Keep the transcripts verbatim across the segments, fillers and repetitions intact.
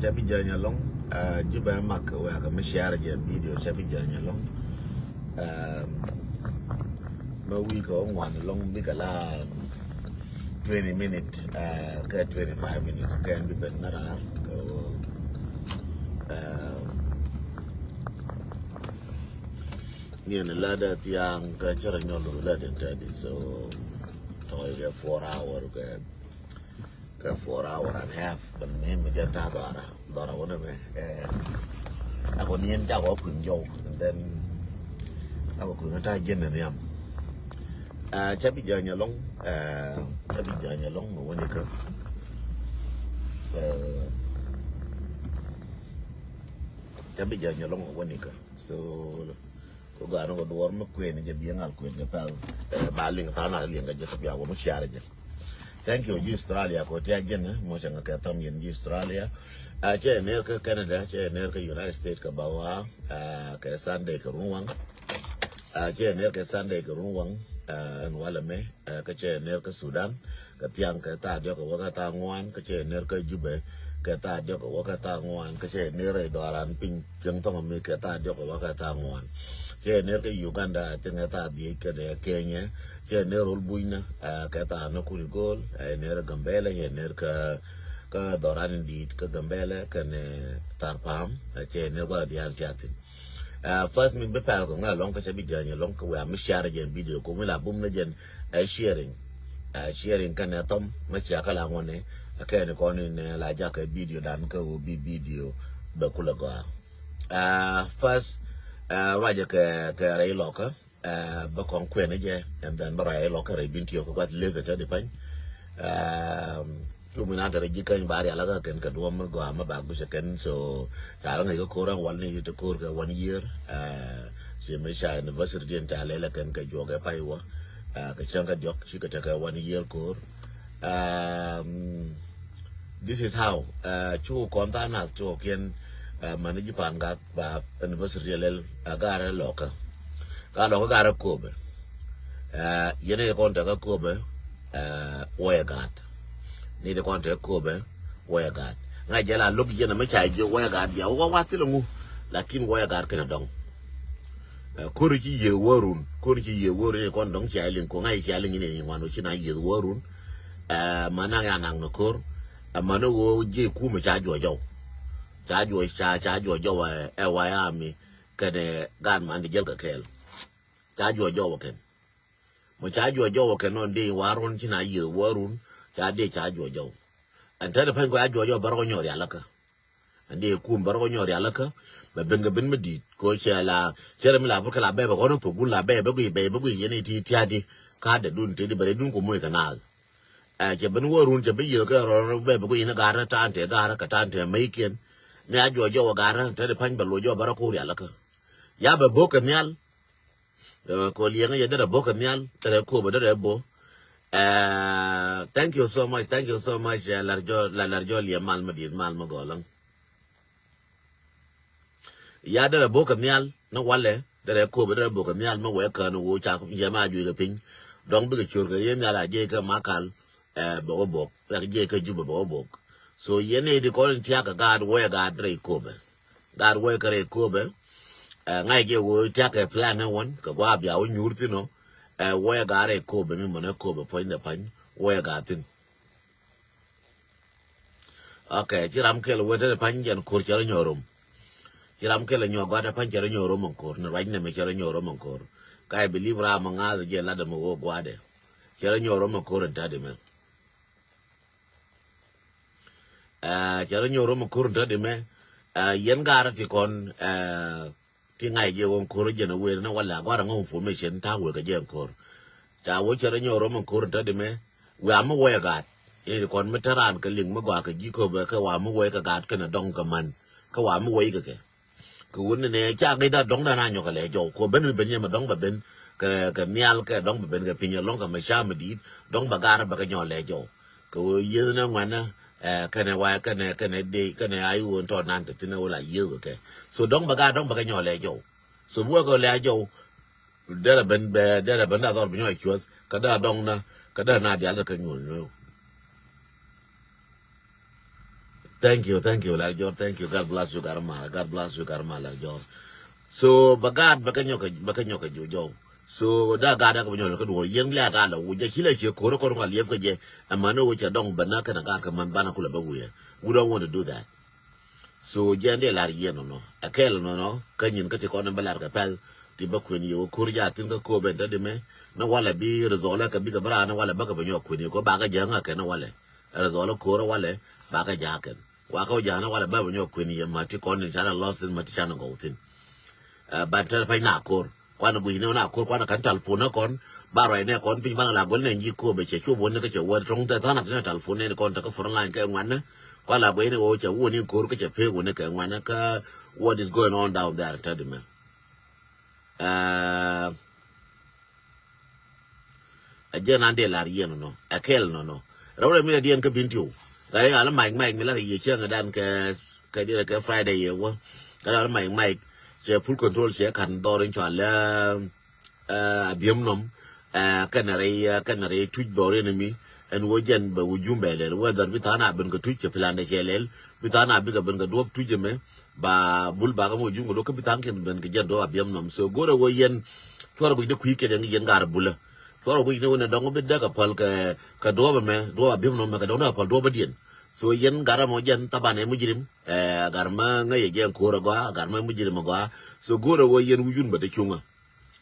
Ca bi jäny alɔŋ, ah, Jubɛ mak wɛ̈ɛ̈kɛ mi share jɛ video, ca bi jäny alɔŋ. Ah, bä wi̱i̱ kɛ ŋuan alɔŋ bikɛ la twenty minute, ah, kɛ twenty five minute kɛn bi ben ŋa̱raar. So, ah, niɛn ladɛ thiaŋ kɛ cɛ rɔ nyɔl ru ladɛ tɛdi, so tɔy kɛ four hour kɛ kɛ four hour and half. Bän mi mi jɛ ta dhɔra dhɔra wunɛ mɛ. Ɛ kɔ ni ɛn cakɔ kuiŋ jɔw, and then akɔ kuiŋ ta jɛn ni nhiam. Ɛ, ca bi jɛ nyɛ lɔŋ. Ɛ, ca bi jɛ nyɛ lɔŋ mi wuni kä. Ɛ, ca bi jɛ nyɛ lɔŋ mi wuni kä. So kɔ gɔaa ni kɔ duɔr mi kuën jɛ bi ŋal kuën kɛ pɛl. Ɛ, ba liŋ tha̱a̱ŋ na liŋ kɛ jɛ kɛ bia wä mi share jɛ. Thank you ji̱ Australia kɔ tia jɛn, eh, mɔ cɛ ŋa kɛ tham yɛn ji̱ Australia. Ɛ, cɛ ner kä Canada, cɛ ner kä United States kɛ ba wa, ɛ, kɛ Sunday kɛ run waŋ. Ɛ, cɛ ner kɛ Sunday kɛ run waŋ, ɛ, ɛn walɛ mɛ, ɛ, kä cɛ ner kä Sudan kɛ thiaŋ kɛ thaa diɔk kɛ wä kɛ thaa ŋuan, kä cɛ ner kä Jubɛ kɛ thaa diɔk kɛ wä kɛ thaa ŋuan, kä cɛ ner rɛy dhɔran piny Jiɛŋ thɔŋ mi kɛ thaa diɔk kɛ wä kɛ thaa ŋuan. Cɛ ner kä Uganda, I think ɛ thaa dhiec kɛ dɛ Kenya. Cɛ ner rol bucnä, ɛ, kɛ thaa ni kuri gol, ɛ, ner Gambɛlɛ, cɛ ner kä, kä dhɔran in di̱i̱t kä Gambɛlɛ kɛnɛ Tharpam, ɛ, cɛ ner gua̱th diaal tia thin. Ɛ, first mi bi pɛl kɛ ŋa̱ lɔŋ kä cɛ bi jäny lɔŋ kä wɛ̈ɛ̈ mi share jɛn video kɛ mi la bum ni jɛn, ɛ, sharing. Ɛ, sharing kɛnɛ thɔm mi cia kä la ŋuɔni, ɛ, kɛn kɔn in, ɛ, la jakä video dan kä wä bi video bɛ kulɛ gɔaa. Ɛ, first, ɛ, ruacɛ kɛ, kɛ rɛy lɔkä, ɛ, bä kɔn kuɛn jɛ, and then bä ruacɛ lɔkä rɛy bin tiɔ kɛ guath leth ɛ tɛt i̱ pany. Ɛ, cu mi na tɛrɛ ji̱ käny ba rial kä kɛn kɛ duɔm mi gɔaa mi ba guic ɛ kɛn, so ca rɛ ŋäc kä ko̱r ɛn wal ni ti ko̱r kɛ one year. Ɛ, ci mi ca anniversary diɛn ca lɛl ɛ kɛn kɛ juɔk ɛ pay wä. Ɛ, kɛ cäŋ kä diɔk ci kɛ tekɛ one year ko̱r. Ɛ, this is how, ɛ, cu kɔn tha̱a̱ŋ nath cu kiɛn, ɛ, mani ji̱ pan gak ba anniversary lɛl, ɛ, garɛ lɔkä. Ka lɔkä garɛ Kobɛ. Ɛ, yɛn ni kɔn tekɛ Kobɛ, ɛ, wä yɛ gat. Ni di kɔn tekɛ Kobɛ wä yɛ gat. Ŋa̱c jɛ la lo̱k jɛn ɛmɛ ca jiök wä yɛ gat bia wä wa thilɛ ŋu. Lakin wä yɛ gat kɛnɛ dɔŋ. Ɛ, ko̱ri ci yieth wä run, ko̱ri ci yieth wä run ni kɔn dɔŋ cia liŋ ko̱ ŋa̱c cia liŋ ni ni ŋuan wä ci na yieth wä run. Ɛ, mani a ya naŋ ni ko̱r. Ɛ, mani wä jiɛ kumɛ ca juɔc jɔw. Ca juɔc, ca, ca juɔc jɔw, ɛ, ɛ, wayami kɛnɛ gaat man di jäl kɛ kɛɛl. Ca juɔc jɔw kɛn. Mɔ ca juɔc jɔw kɛn nɔn dee warun ci na yieth warun, ca dee ca juɔc jɔw. Ɛn tɛt pɛny kɔ ca juɔc jɔw bɛ rɔ kɔ nyɔk rialikä. Ɛn dee kum bɛ rɔ kɔ nyɔk rialikä, bɛ ben kɛ ben mi di̱i̱t kɔ cɛ la, cɛ rɛ mi la bur kɛ la bɛbɛ kɔn thok gun la bɛbɛ gui bɛbɛ gui yɛn iti tiadi. Ka dɛ dun tedi bɛ rɛ dun kɔ moc kɛ naath. Ɛ, cɛ ben warun cɛ bi yieth kɛ rɔ bɛbɛ gui yɛn garɛ tantɛ garɛ kɛ tantɛ mɛikiɛn. Mi a juɔc jɔw garɛ tɛt pɛny bɛ loc jɔw bɛ rɔ kɔ rialikä. Ya bɛ bok kɛ nhial. Ɛ, kɔ liɛŋä yɛ derɛ bok kɛ nhial, derɛ Kobɛ derɛ bo. Ɛ, thank you so much, thank you so much, ɛ, lar jɔ, la lar jɔ liɛ mal ma diet mal ma gɔlä. Ya derɛ bok kɛ nhial, ni walɛ, derɛ Kobɛ derɛ bok kɛ nhial ma wɛ kään wo cak, yɛ ma juɛ kɛ piny. Dɔŋ bikɛ cior kɛ yɛ nhial a jɛ kɛ makal. Ɛ, bɛ wä bok, ɛ, jiɛ kä Jubɛ bɛ wä bok. So yɛn ni di kɔn in tiak kɛ gaat wä yɛ gaat rɛy Kobɛ. Gaat wä yɛ kɛ rɛy Kobɛ. Ɛ, ŋa̱c jɛ wä tiak kɛ plan ni wän kɛ gua̱a̱ bia wä nyuur thin ɔ. Ɛ, wä yɛ gaat rɛy Kobɛ mi mɔnɛ Kobɛ puɔ̱nydɛ pa̱ny wä yɛ gaat thin. Ok, ci ram kɛl wä tɛn pa̱ny jɛn ko̱r cɛ rɔ nyɔɔr rom. Ci ram kɛl nyɔɔr gua̱dɛ pa̱ny cɛ rɔ nyɔɔr rom ɛn ko̱r ni ruac nɛmɛ cɛ rɔ nyɔɔr rom ɛn ko̱r. Ka I believe ram ɔ ŋa̱th jɛ lat ɛmɛ wä gua̱dɛ. Cɛ rɔ nyɔɔr rom ɛn ko̱r ɛn ta̱t imɛ. Ɛ, cɛ rɔ nyɔɔr rom ɛ ko̱r in tädi mɛ. Ɛ, yɛn gaarä ti kɔn, ɛ, ti ŋa̱c jɛ ɣöö ko̱r jɛn ɛ wer ni wala gua̱r ɛ ŋä information ta̱a̱ wek ɛ jɛ ko̱r. Ca wä cɛ rɔ nyɔɔr rom ɛ ko̱r in tädi mɛ. Wiaa mi wä ɛ gaat. Ini ti kɔn mi te raan kɛ liŋ mi gɔaa kɛ ji̱ köpɛ kɛ waa mi wä ɛ kɛ gaat kɛnɛ dɔŋ kɛ män. Kɛ waa mi wä ɛ kɛ kɛ. Kɛ wun ni nɛ ca ŋi̱c da dɔ̱ŋ da na nyɔk kɛ lɛ jɔw. Kɛ ben bi ben yɛ mɛ dɔ̱ŋ bɛ ben kɛ, kɛ nhial kɛ dɔ̱ŋ bɛ ben kɛ piny ɛlɔ̱ŋ kɛ mɛ ca mi di̱i̱t. Dɔ̱ŋ bɛ gar bɛ kɛ nyɔk lɛ jɔw. Kɛ wun yieth ni ŋuɛnɛ, ɛ, kɛnɛ wa, kɛnɛ, kɛnɛ dee, kɛnɛ a iwun tɔ nan te thin ɛ wun la yieth kɛ. So dɔ̱ŋ bɛ gar dɔ̱ŋ bɛ kɛ nyɔk lɛ jɔw. So bi wɛ kɛ lɛ jɔw. Derɛ ben bɛ, derɛ ben da dhɔr bi nyɔk cuɔth. Kɛ da dɔ̱ŋ na, kɛ da na dial kɛ nyuɔl nyuɔl. Thank you, thank you, Lar Jor. Thank you. God bless you, Garma. God bless you, Garma, Lar Jor. So, ba gaat ba ka nyɔk, ba ka nyɔk ju jɔw. So, da gaat da ka ba nyɔk ka duwɔ. Yen lɛ gaat la wu ja chila che koro koro ngal yef ka je. Amano wu cha dong bana ka na gaat ka man bana kula ba wu ya. We don't want to do that. So, je ande lar yen no no. A kel no no. Ka nyin ka ti kɔn ba lar ka pel. Ti ba kwen ye wo kor ja tin ka ko ben ta de me. Na wala bi rezola ka bi ka bra na wala ba ka ba nyɔk kwen ye ko ba ka ja nga ka na wala. Ɛ rɛ zɔlä ko̱rä walɛ ba kɛ ja̱a̱kɛn. Wa kä ja̱a̱nä walɛ bä bɛ nyɔk kuën yɛ ma ti kɔn in canɛ lɔs thin ma ti canɛ gɔw thin. Ɛ ban tɛr pɛny na ko̱r kuanɛ guic ni wä na ko̱r kuanɛ kɛn talpon nä kɔn. Ba ruac nɛ kɔn piny banɛ la guäl nɛ ji̱ ko̱r bɛ cɛ cop wä ni kä cɛ wä tɔŋ tɛ tha̱a̱n a ti nɛ talpon nɛ ni kɔn tɛ kä front line kɛ ŋuanä. Kuanɛ la guäc ni wä cɛ wä ni ko̱r kä cɛ pek wä ni kɛ ŋuanä kä what is going on down there tɛt mɛ. Ɛ Ɛ jɛn an dee lar yɛn nɔ ɛ kɛl nɔ nɔ. Rɛw rɛ mi rɛ diɛn kä bin tiw. Gat rɛ ɣal mac mac mi lar yɛ cäŋ dan kɛ kɛ diɛn kɛ Friday yɛ wä. Gat rɛ ɣal mac mac cɛ full control cɛ kan dhɔr in cɔal ɛ a biɛm nɔm. Ɛ kɛn rɛ kɛn rɛ tuc dhɔr in mi ɛn wä jɛn bɛ wä jum bɛ lɛl wä dhɔr bi tha̱a̱n a ben kɛ tuc cɛ plan dɛ cɛ lɛl bi tha̱a̱n a bikɛ ben kɛ duɔp tuc ɛmɛ. Ba bul ba kä mɔ juŋ kɛ lo̱k kä bi tha̱a̱ŋ kɛn ben kɛ jɛn duɔ̱ɔ̱p a biɛm nɔm. So go̱rɛ wä yɛn cuɔr guic ni kui̱ kɛn yɛn gar bulä. Cuɔr guic ni wä ni dɔŋ bi däk a päl kɛ duɔ̱ɔ̱p ɛmɛ duɔ̱ɔ̱p a biɛm nɔm mɛ kɛ dɔŋ ni a päl duɔ̱ɔ̱p a diɛn. So yɛn gar ɛmɔ jɛn thaban ɛ mujirim. Ɛ gar ma ŋäc ɛ jɛn ko̱r ɛ gɔaa gar ma mujirim ɛ gɔaa. So go̱rɛ wä yɛn wi̱cun bä te cuŋä.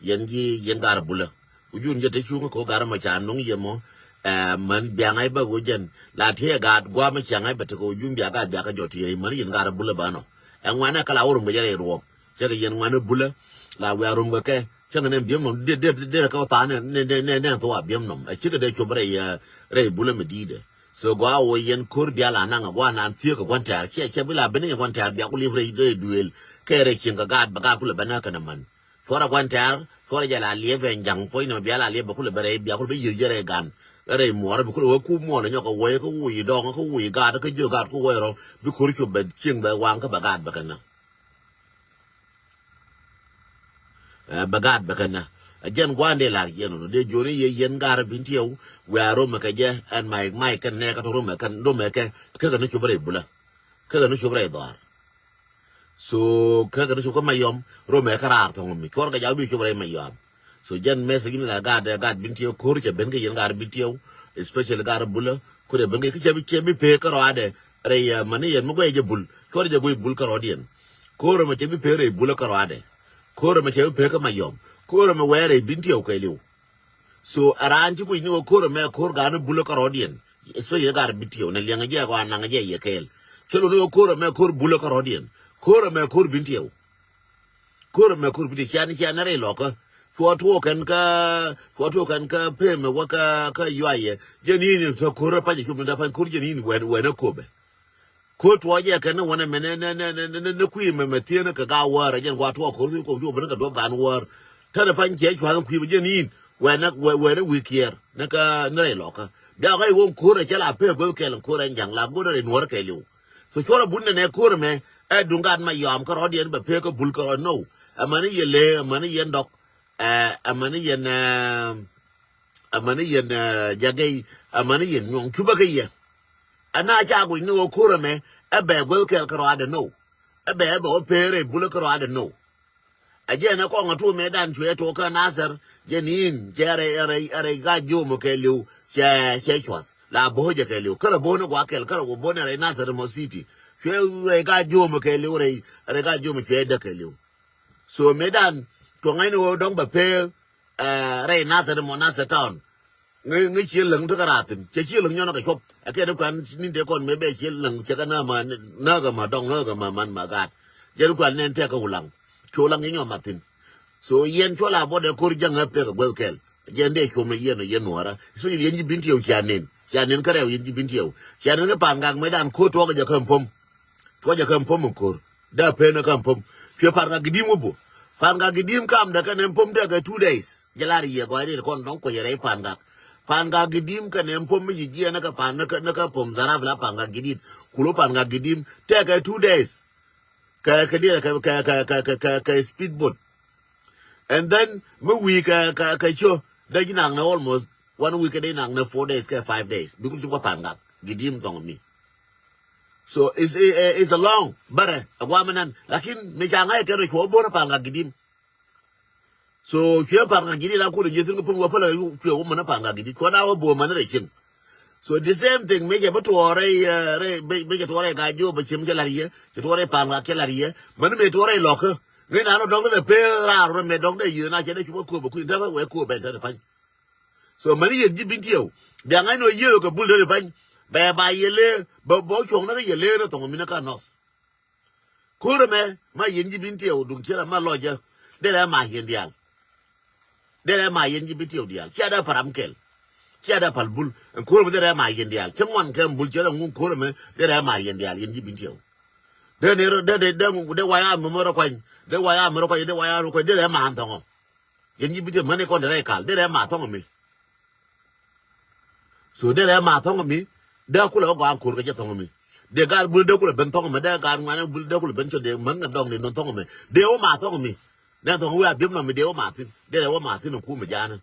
Yɛn ji̱ yɛn gar bulä. Wi̱cun jɛ te cuŋä kɛ wä gar ɛmɔ ca nuŋ yɛ mɔ. Ɛ män biaŋ ay bä wä jɛn la tiɛ gaat guam cäŋ ay bä tekɛ wä jum bia gaat bia kä jɔ tiɛ män yɛn gaat bulä bä nɔ. Ɛ ŋuanɛ kä la wä rum bä jɛ rɛy ruɔp cɛ kɛ yɛn ŋuanɛ bulä. La wiaa rum kɛ kɛ cäŋ nɛ biɛm nɔm dee dee dee kä wä tha̱a̱n nɛ nɛ nɛ nɛ thok a biɛm nɔm ɛ cikɛ dee cop rɛy rɛy bulä mi di̱i̱dɛ. So gɔaa wä yɛn ko̱r bia la naŋ ɛ gua̱a̱ naan thiek kɛ gua̱n tɛ̈r ciɛ ciɛ bi la ben ni kɛ gua̱n tɛ̈r bia ku liep rɛy rɛy duëël kɛ rɛy cieŋ kɛ gaat bä gaat kulɛ ben nä kɛn ɛ män. Cuɔrɛ gua̱n tɛ̈r cuɔrɛ jɛ la liep ɛ ja̱ŋ puɔ̱ny nɔmɔ bia la liep bɛ kulɛ bɛ rɛy bia kulɛ bɛ yieth jɛ rɛy gan. Rɛy muɔɔrä bi kulɛ wee kup muɔɔrä nyɔk kɛ wee kä wuc dɔɔŋ kä wuc gaat kä jiök gaat kä wee rɔ bi ko̱r cop bɛ cieŋ bɛ waŋ kä bɛ gaat bɛ kɛ nä. Ɛ bɛ gaat bɛ kɛ nä. Ɛ jɛn gua̱n dee lar jiɛn nɔ dee jiɔni yɛ yɛn gaat rɛ bin tiɛw. Wiaa romɛ kɛ jɛ ɛn mac mac kɛn nɛ kä tɔ romɛ kɛn romɛ kɛ kä kɛ ni cop rɛy bulä. Kä kɛ ni cop rɛy dhɔaar. So kä kɛ ni cop kä Mayɔm romɛ kä raar thɔŋ mi cuɔr kɛ jaw bi cop rɛy Mayɔm. So jɛn message mi la gaat ɛ gaat bin tiɛ ko̱r cɛ ben kɛ yɛn gaat bin tiɛw. Especially gaat bulä ko̱r cɛ ben kɛ cɛ bi cɛ bi pee kä rɔadɛ. Rɛy mani yɛn mi guɛy jɛ bul cuɔr jɛ guɛy bul kä rɔdiɛn. Ko̱r mɛ cɛ bi pee rɛy bulä kä rɔadɛ. Ko̱r mɛ cɛ bi pee kä Mayɔm. Ko̱r mɛ wɛɛr rɛy bin tiɛw kɛ liw. So a raan ci kuc ni wä ko̱r ɛmɛ ko̱r ga̱a̱n bulä kärɔɔdiɛn. Especially ga̱a̱r bi tiɛw nɛ liɛŋ jɛ kɔn naŋ jɛ yɛ kɛɛl. Cä lo̱n ni wä ko̱r ɛmɛ ko̱r bulä kärɔɔdiɛn. Ko̱r ɛmɛ ko̱r bin tiɛw. Ko̱r ɛmɛ ko̱r bin tiɛw cian cian rɛy lɔkä. Cuɔ tuɔɔk kɛn kä cuɔ tuɔɔk kɛn kä pemɛ wä kä kä yuayɛ. Jɛn in in sä ko̱r ɛ pac ɛ cop ni dee pac ko̱r jɛn in wɛn wɛn ɛ kopɛ. Ko̱r tuɔɔk jɛ kɛn ni wänɛ mɛ nɛ nɛ nɛ nɛ nɛ kui̱ mɛ mɛ thieen kɛ ga̱a̱ wäärä jɛn gua̱a̱ tuɔɔk ko̱r thi̱n kɔk cu ben kɛ duɔ̱p ga̱a̱n wäär. Tɛnɛ pa̱ny kiɛ cua̱th kui̱ mɛ jɛn i̱i̱n wɛnɛ wɛnɛ wi̱i̱ kiɛɛr ni kä ni rɛy lɔkä. Bia ɣɔ̱c wä ko̱r ɛ cä la pek guäth kɛɛl ko̱r ɛ ja̱ŋ la go̱n rɛy nuɔ̱ɔ̱r kɛɛliw. So cuɔr ɛ bun nɛnɛ ko̱r ɛmɛ ɛ duŋ gat ma yɔam kä rɔ̱diɛn bɛ pek kä bul kä rɔ̱ now. Ɛmäni yɛn lëë ɛmäni yɛn dɔk. Ɛ ɛmäni yɛn ɛ. Amäni yɛn jagɛy amäni yɛn nyuɔ̱ŋ cupä kä yɛ. Ɛn a ca guic ni ɣöö ko̱r ɛmɛ ɛ bɛ guäth kɛl kärɔadɛ now. Ɛ bɛ ɛ bɛ wä peer rɛy bulä kärɔadɛ now. Ɛ jɛn ɛ kɔŋ ɛ tuɔɔk mëëdan cuɛ tuɔɔk kä Nathɛr jɛn i̱i̱n cɛ rɛy rɛy rɛy ka jiööm ɔ kɛɛliw cɛ cɛ cua̱th la bo̱o̱ jɛ kɛɛliw kärɛ bo̱o̱ ni gua̱a̱ kɛl kärɛ wä bo̱o̱ ni rɛy Nathɛr mɔ city cuɛ rɛy ka jiööm ɔ kɛɛliw rɛy rɛy ka jiööm ɔ cuɛ däk kɛɛliw. So mëëdan tuɔ̱ŋ ɛn ɣöö dɔ̱ŋ bɛ peer. Rɛy Nathɛr mɔ Nathɛr town. Ŋäc ŋäc ciël läŋ tekɛ raar thi̱n cɛ ciël läŋ nyɔn kɛ cuɔp. Ɛ kɛ ni kuan ni̱n tëë kɔn mëë bɛ ciël läŋ cɛ kɛ nääk ma nääk ɛmä dɔŋ nääk ɛmä man ma gaat. Jɛn kuan nɛn tɛk kɛ wulaŋ. Cu laŋ nyɛ nyɔm ma thi̱n. So yɛn cuɔl a buɔt ɛ ko̱r jäŋ ɛ pek ɛ guäth kɛl. Jɛn dee cuɔm ɛ yɛn ɛ yɛn nuɔɔrä. Especially yɛn ji̱ bin tiɛw cia nen cia nen kärɛw yɛn ji̱ bin tiɛw. Cia nen ɛ pa̱a̱n gak mëëdan ko̱r tuɔɔk ɛ jɛ käm päm. Tuɔcɛ kä mpom in ko̱r. Dee pen kä mpom. Cuɛ Pangak Gidim wä bɔ. Pangak Gidim kamdɛ kɛn mpom tekɛ two days. Jɛ lar yɛ gɔaa ri kɔn dɔ̱ŋ kuecɛ rɛy Pangak. Pangak Gidim kɛn mpom mi ci jiɛn ni kɛ pan ni kɛ pom Zaraf la Pangak Gidim. Kulu Pangak Gidim tekɛ two days. Kɛ kɛ diɛn kɛ kɛ kɛ kɛ kɛ kɛ speed boat. And then mi wi̱i̱ kɛ kɛ kɛ ciö dee ji̱ nak ni almost one week kɛ dee nak ni four days kɛ five days. Bikun ci kua Pangak Gidim thɔŋ mi. So it's, it's a long bärɛ a guam nan. Lakin mi ca ŋa̱c kɛn rɔ cuɔ bor Pangak Gidim. So cuɛ Pangak Gidim la kur ji̱ thin kä pun wä pälä cuɛ wä män Pangak Gidim cuɔ na wä bor män rɛ cin. So the same thing mi cɛ bi tuɔɔrɛ rɛ mi cɛ tuɔɔrɛ Gaajiok bɛ cim cɛ lar yɛ cɛ tuɔɔrɛ Pangak cɛ lar yɛ män mi tuɔɔrɛ lɔkä. Ŋäc na rɔ dɔŋ dɛ pee raar rɔ mɛ dɔŋ dɛ yiëë na cɛ dɛ cupä kuɔp bɛ kui̱n täpä wɛ kuɔp bɛ täni pa̱ny. So mani yeth ji̱ bin tiɛw bia ŋa̱c ni ɣöö yiëë kɛ bul dee ni pa̱ny. Bɛ ba yɛ lee bɛ bɛ cuɔ̱ŋ ni kä yɛ lee ni thɔŋ mi ni ka nɔth. Ko̱r ɛmɛ ma yɛn ji̱ bin tiɛw duŋ ciɛ la ma lɔcä. Derɛ ma yɛn diaal. Derɛ ma yɛn ji̱ bin tiɛw diaal cia dee param kɛl. Cia dee pal bul ɛn ko̱r ɛmɛ derɛ ma yɛn diaal cä ŋuan kɛ bul ciɛ la ŋuŋ ko̱r ɛmɛ derɛ ma yɛn diaal yɛn ji̱ bin tiɛw. Dee ni dee dee dee waya mi mɛ rɔ kuany dee waya mi rɔ kuany dee waya rɔ kuany derɛ ma an thɔŋɔ. Yɛn ji̱ bi te män ikɔn derɛ ikal derɛ ma thɔŋ mi. So derɛ ma thɔŋ mi. Dee kulɛ wä gɔaa ko̱r kɛ jɛ thɔŋ mi. Dee gaat bul dee kulɛ ben thɔŋ mi dee gaat ŋuan bul dee kulɛ ben cɔ dee män kɛ dɔŋ ni nɔn thɔŋ mi. Dee wä ma thɔŋ mi. Dee thɔŋ wi̱i̱ a dhiep nɔ mi dee wä ma thin derɛ wä ma thin kum mi ja̱a̱ni.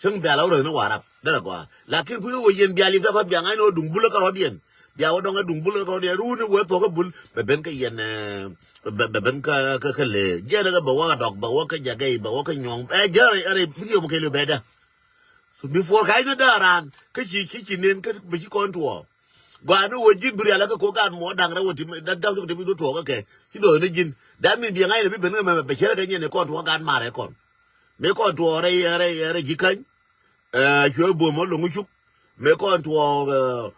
Cäŋ bial a wä rɛth ni warap derɛ gɔaa lakin kui̱ wä yɛn bial i̱ tɛ pa biaŋ a ni wä duŋ bul kä rɔ̱diɛn. Bia wä dɔŋ a duŋ bul kä rɔ̱diɛn runi wä thuɔk kä bul bɛ ben kä yɛn. Bɛ ben kä kä kä le jiɛn kä bɛ wä kä dɔk bɛ wä kä jagɛy bɛ wä kä nyuɔŋ ɛ jɛ rɛ rɛ bi yom kɛl bɛ dä. So before ka inɛ dä ran kä ci ci ci nen kä bɛ ci kɔn tuɔ. Gɔaa ni wä ji̱n bi rial kä ko gan mɔ daŋ rɛ wä ti da daŋ ti bi du tuɔ kä kɛ ci dɔɔni ji̱n. That mean biɛ ŋa̱c ni bi ben kä mɛ bɛ cɛ rɛ kɛ nyɛn ni kɔn tuɔ gan marɛ kɔn. Mëë kɔn tuɔɔk rɛy rɛy rɛy ji̱ käny. Cuɛ buɔ̱m ɔ lo̱ŋ cuk. Mëë kɔn tuɔɔk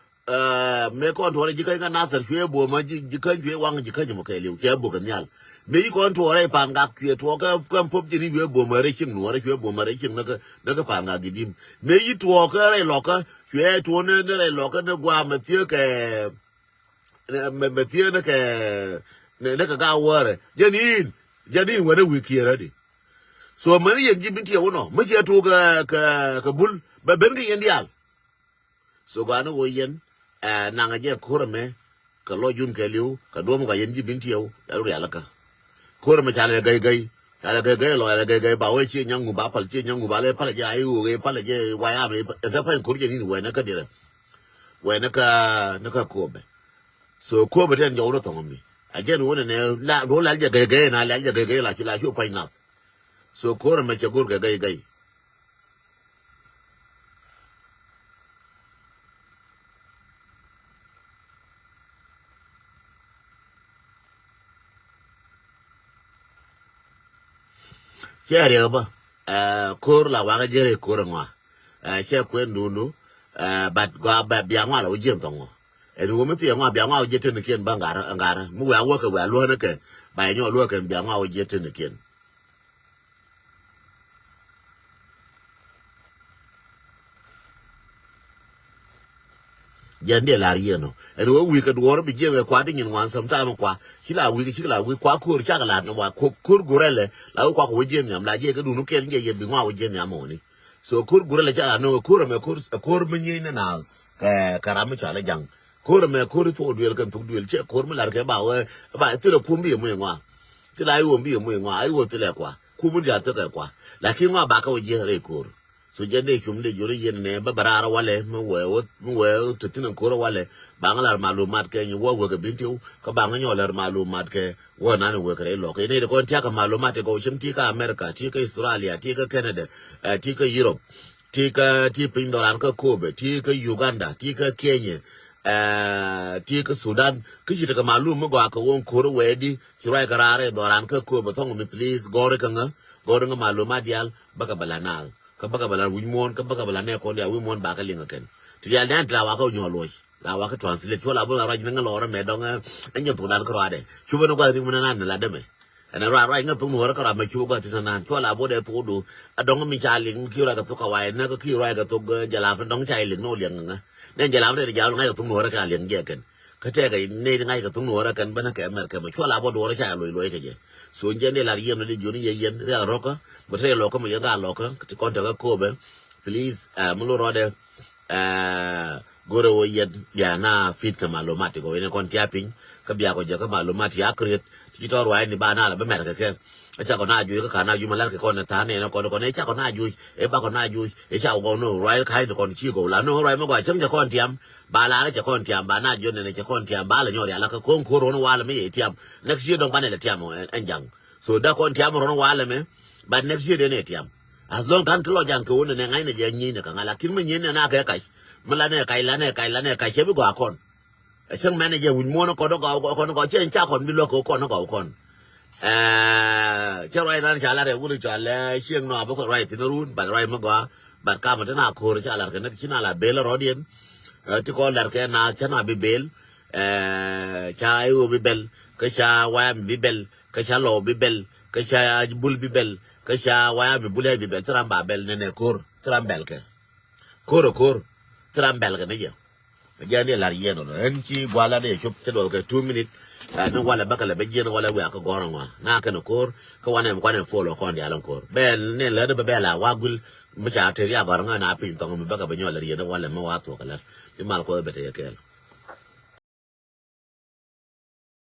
mëë kɔn tuɔɔk rɛy ji̱ käny kä Nathir cuɛ buɔ̱m ɔ ji̱ käny cuɛ waŋ ji̱ käny mɔ kɛɛliw cɛ buɔ̱k kɛ nhial. Mëë ci kɔn tuɔɔk rɛy Pangak cuɛ tuɔɔk kä kä pop ji̱ ni cuɛ buɔ̱m ɔ rɛy cieŋ nuɔɔrɛ cuɛ buɔ̱m ɔ rɛy cieŋ näkä näkä Pangak Gidim. Mëë ci tuɔɔk kä rɛy lɔkä cuɛ tuɔɔk ni ni rɛy lɔkä ni gua̱a̱m ɛ thiee kɛ mɛ mɛ thiee ni kɛ ni kɛ gaa wäärɛ jɛn in jɛn in wɛn ɛ wi̱i̱ kiɛɛrä di. So mani yɛn ji̱ bin tiɛ wunɔ mi ciɛ tuuk kɛ kɛ bul bɛ ben kɛ yɛn diaal. So gɔaa ni ɣöö yɛn ɛ naŋ ɛ jɛ ko̱r ɛmɛ kɛ lɔ jun kɛ li̱w kɛ duɔ̱m kɛ yɛn ji̱ bin tiɛw yɛn rialikä. Ko̱r ɛmɛ ca lɛ gäy gäy ca lɛ gäy gäy lɔ ca lɛ gäy gäy ba wee ciɛ nyaŋ ŋu ba pal ciɛ nyaŋ ŋu ba lɛ pal jɛ a i̱ ɣöö ɣee pal jɛ wayam ɛ tɛ pa̱ny ko̱r jɛ ni̱n wɛnɛ kä dirɛ wɛnɛ kä ni kä Kobɛ. So Kobɛ tɛn jɔw ni thɔŋ mi a jɛn wunɛ nɛ la ruɔ lal jɛ gäy gäy na lal jɛ gäy gäy la cu la cu pa̱ny nath. So ko̱r ɛmɛ cɛ go̱r kɛ gäy gäy. Cɛ riɛk bä ko̱r la wakä jɛ rɛy ko̱r ɛŋɔa. Cɛ kuɛn dundu. But gɔaa bia ŋɔa la wä jiɛn thɔŋɔ. Ɛn wä mi thiɛ ŋɔa bia ŋɔa wä jiɛ tenikiɛn bä ŋa̱r ŋa̱r mi wia wäkɛ wia luänikɛ. Ba yɛ nyɔk luäkɛn bia ŋɔa wä jiɛ tenikiɛn. Jɛn diɛ lar yien ɔ ɛn wee wi̱i̱ kɛ duɔɔr bi jiɛn kɛ kua ti nyin wan sometime kua ci la wi̱i̱ ci la wi̱i̱ kua ko̱r cak lat ni wa ko̱r gurɛlɛ la wee kua kɛ wee jiɛn nhiam la jiɛ kɛ dun wee kɛl jiɛ yɛ bi ŋua wee jiɛn nhiam ɔ ni. So ko̱r gurɛlɛ cak lat ni wee ko̱r ɛmɛ ko̱r ko̱r mi nyiey ni na kɛ kɛ ram mi cɔal i̱ jaŋ. Ko̱r ɛmɛ ko̱r i̱ thok duël kɛn thok duël cɛ ko̱r mi lar kɛ ba wee ba thilɛ kum bi yɛ muc ŋua. Thilɛ a iwom bi yɛ muc ŋua a iwom thilɛ kua kum mi diaal thilɛ kɛ kua. Lakin ŋua ba kɛ wee jiɛn rɛy ko̱r. So jɛn dee cum dee jɔr yɛn nɛ bä bä raar walɛ mi wee wä mi wee wä te thi̱n ɛn ko̱r walɛ. Baŋ lar malumat kɛ nyi wä wek ɛ bin tiw kä baŋ nyɔ lar malumat kɛ wä nan wek rɛy lɔk kɛ nɛ de kɔn tiak kɛ malumat ti kɔ cieŋ ti kä America ti kä Australia ti kä Canada. Ti kä Europe ti kä ti piny dhɔran kä Kobe ti kä Uganda ti kä Kenya. Ti kä Sudan kä ci tekɛ malum mi gɔaa kɛ wä ɛn ko̱r wee di ci ruac kɛ raar rɛy dhɔran kä Kobe thɔŋ mi please gɔr kä ŋä gɔr ŋä malumat diaal bä kɛ bä la naal. Kä bäkɛ bɛ la wi̱c muɔ̱ɔ̱n kä bäkɛ bɛ la nɛ kɔn diaal wi̱c muɔ̱ɔ̱n bakä liŋ kɛ kɛn. Ti diaal nɛn ti la wakä nyuɔ̱ɔ̱l luɔc la wakä translate cuɔ la bä la ruac ni ŋä lɔɔrä mɛ dɔŋ. Ɛn jɛ thok dan kä ruaadɛ cupä ni gua̱th ri mi nɛn an la dämɛ. Ɛn ruac ruac ŋä thok nuɔ̱ɔ̱rä kä ruac mɛ cupä gua̱th ti nɛn an cuɔ la bä dɛ thok du. A dɔŋ mi ca liŋ mi ki ruac kɛ thok kɛ wac nä kä ki ruac kɛ thok jɛ la fi dɔŋ ca liŋ ni wä liɛŋ ŋä. Nɛn jɛ la fi dɛ jɛ la ŋa̱c kɛ thok nuɔ̱ɔ̱rä kɛ la liɛŋ jɛ kɛn. Kä tɛkɛ nɛy ti ŋa̱c kɛ thok nuɔ̱ɔ̱rä kɛn bänä kɛ mɛr kɛ mɛ cuɔ la bä duɔ̱ɔ̱rä ca loc loc kɛ jɛ. So jɛn dee lar yɛn ni di jiɔni yɛ yɛn rial rɔkä bä tɛk lɔkä mɛ yɛn gaa lɔkä ti kɔn tɛk kä Kobe. Please mi lo rɔdɛ. Go̱rɛ wä yɛn bia na fit kɛ malumat ti kɔ yɛn kɔn tia piny kä bia kɔ jɛ kä malumat ti akriet ti ci tɔr wa yɛn ni ba na la bä mɛr kɛ kɛ. Ɛ cakɔ na juc kä ka na juc ma lar kɛ kɔn ni tha̱a̱n nɛn kɔn kɔn ɛ cakɔ na juc ɛ bakɔ na juc ɛ cakɔ gɔw ni ruac ka̱ny ni kɔn ci gɔw la ni ruac mi gɔaa cäŋ cɛ kɔn tiam. Ba lar cɛ kɔn tiam ba na juc nɛn cɛ kɔn tiam ba la nyɔr yala kä ko̱ŋ ko̱r run walɛ mi yɛ tiam. Next year dɔŋ banɛ lɛ tiam ɛn jaŋ. So da kɔn tiam run walɛ mi. But next year den ɛ tiam. As long tan ti lɔ jaŋ kɛ wun nɛ ŋa̱cnɛ jɛ nyi̱n nɛ kɛ ŋa̱ lakin mi nyi̱n nɛ na kɛ kac. Mi lanɛ kac lanɛ kac lanɛ kac cɛ bi gɔaa kɔn. Ɛ cäŋ mɛn ɛ jɛ wi̱c muɔ̱ɔ̱n kɔn gɔw kɔn gɔw cɛn ca kɔn bi luäk kɛ kɔn gɔw kɔn. Cä ruac nan ca lar ɛ wun ca lɛ cieŋ nɔ a bä kɔn ruac thin run but ruac mi gɔaa. But kamɛ ti na ko̱r ca lar kɛ nɛ ti ci na la bel rɔ̱diɛn. Ti kɔn lar kɛ na cä na bi bel. Ca iwä bi bel kä ca wayam bi bel kä ca lɔw bi bel kä ca bul bi bel kä ca wayam bi bul bi bel ti ram ba bel nɛ nɛ ko̱r ti ram bɛl kɛ. Ko̱r ɛ ko̱r ti ram bɛl kɛ ni jɛ. Jɛ ni lar yɛn ɔnɔ ɛn ci guala ni cop ti duɔth kɛ two minute. Ni walɛ bäkɛ lɛ bɛ jiɛn walɛ wiak kɛ gɔr ŋɔa na kɛn ko̱r. Kä wanɛ mi kuanɛ follow kɔn dial ɛn ko̱r bɛ ni lɛ ni bɛ bɛ la wa gul. Mi ca te ria gɔr ŋa na piny thɔŋ mi bäkɛ bɛ nyɔl lar yɛn walɛ mi wa thuɔk kɛ lɛr. Bi mal kuɔth bɛ te yɛ kɛɛl.